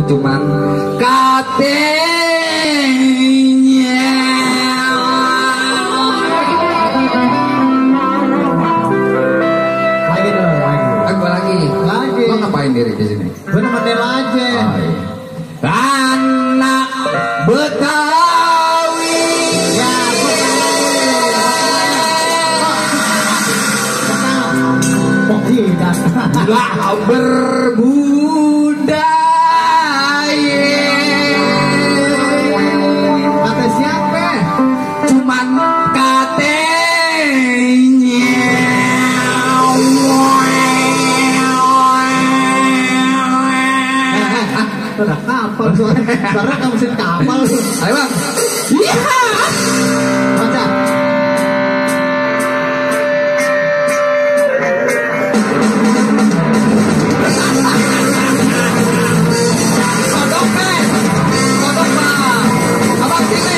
cuman katanya. Lagi dong, lagi. Lagi. Lo ngapain diri di sini? Gue nemenin aja. Anak Betawi. Ya, kok tidak? Gak berbudaya. Kata siapa? Cuman katanya. Udah kapal soalnya. Karena kamu mesin kapal. Ayo bang. Iya. Baca. Kodok bang. Abang sini.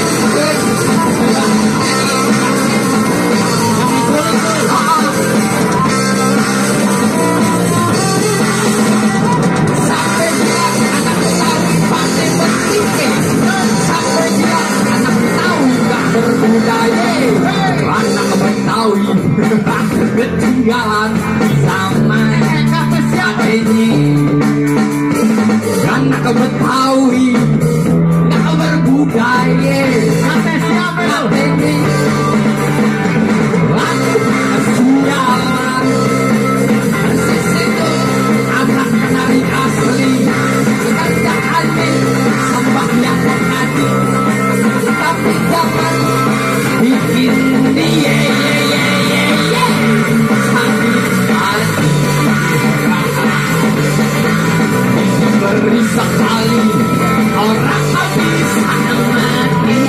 Sampai bilang anak Betawi pandai berpikir. Sampai bilang anak Betawi gak berbudaya. Anak Betawi ketinggalan sama adanya. Anak Betawi gak berbudaya. Kata siapa lu? Adanya laku sialan. Sisitu anak menari asli. Kerjaannya sembahyang mengaji. Tapi jangan bikin dia sakit hati. Beri sekali orang habis mati.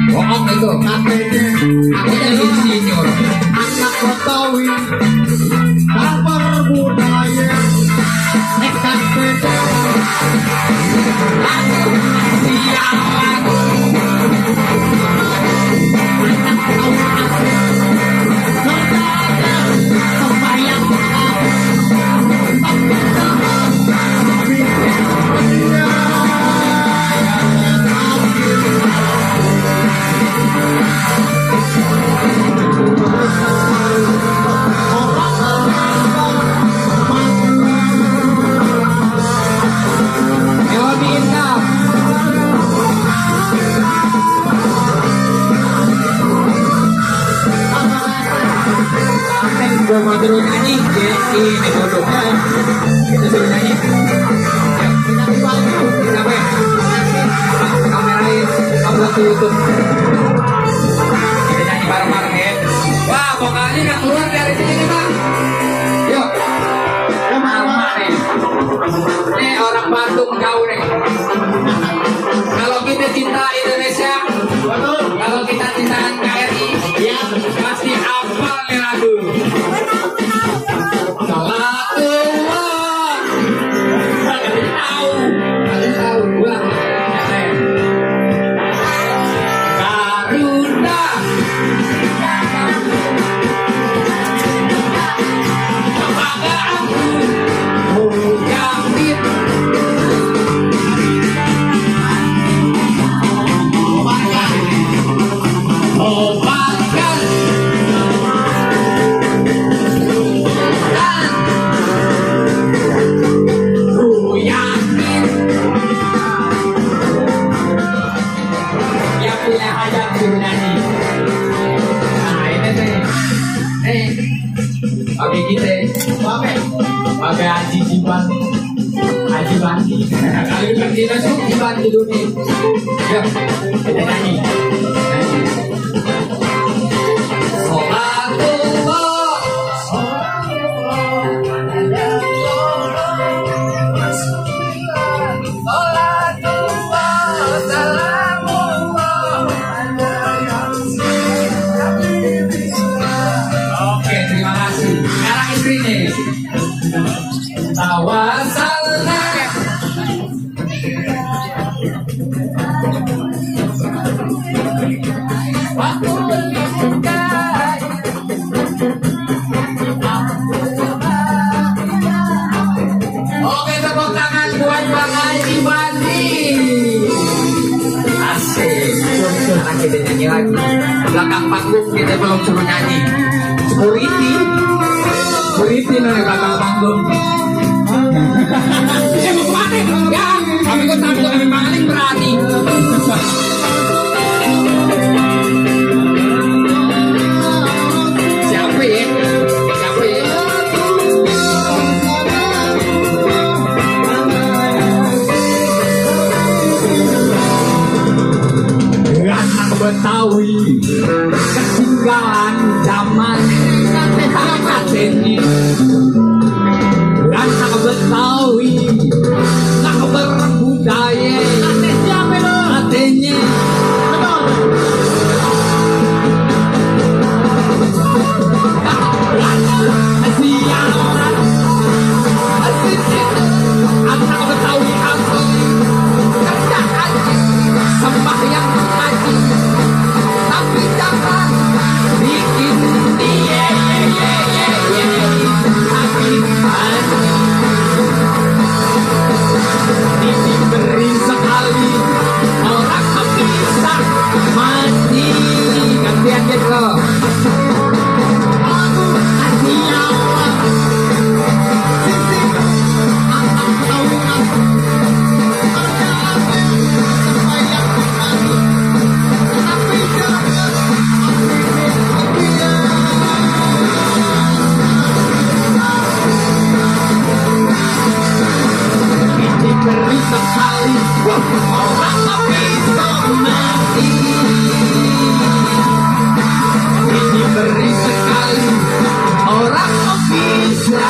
Bohong itu. Katanya insinyur. Anak Betawi tak berbudaya. Katanya Aku sialan. sembahyang Melodi Indah. gue mau terus nyanyi ini dulu kita suruh nyanyi Siapa ya? Kamerain. Upload ke YouTube. Kita nyanyi bareng-bareng ya. Wah, vokalnya nggak keluar dari sini nih bang. Yuk. Lama nih. Nih orang Bandung jauh nih. Kalau kita cinta Indonesia, kalau kita cinta NKRI, ya pasti hafal nih lagu. Salatullah. Tahu gua. Karuna. Kebanggaanku. Jamin. Obatkan. Dan ku yakin yang punya hajat suruh nyanyi. Nah ini nih. Pakai kita. Pakai Haji Jiban. Haji Bandi. Kali ini kita suruh Jiban di dunia. Yuk, kita nyanyi. Salatullah. Salatullah. Salam. Oke, tepuk tangan buat Bang Haji Bandi. Asik. Sekarang kita nyanyi lagi. Belakang panggung kita belum suruh nyanyi. Security nih belakang panggung. Mau kemana? Ya, kami kok takut kami paling berani. Siapa ya? Anak Betawi ketinggalan zaman ini. Anak Betawi nak berbudaya katanya. Anak Betawi asli kerja haji sembahyang haji tapi jangan bikin dia diberi sekali orang bisa mati. Gantian gitu. Diberi sekali orang bisa mati. Diberi sekali orang bisa.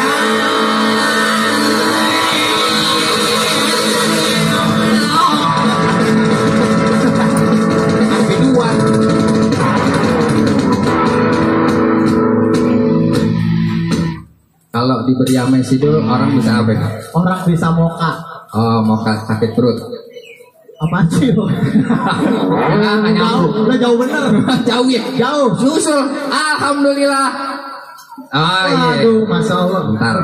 Keduan. Kalau diberi sama sidul orang bisa apa? Orang bisa moka. Oh, mau sakit perut. Apa sih lo? Jauh, udah jauh bener. Jauh ya? Jauh. Susul. Alhamdulillah. Oh iya. Aduh, Masya Allah. Bentar.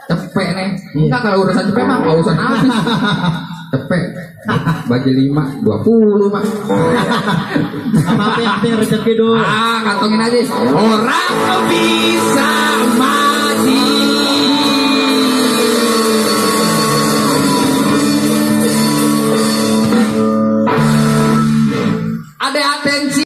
Cepet nih. Enggak, kalau urusan cepet mah nggak usah habis. Cepet. Bagi 5, 20 mah. Apa yang rezeki dulu? Kantongin aja. Orang bisa mati. Ada atensi.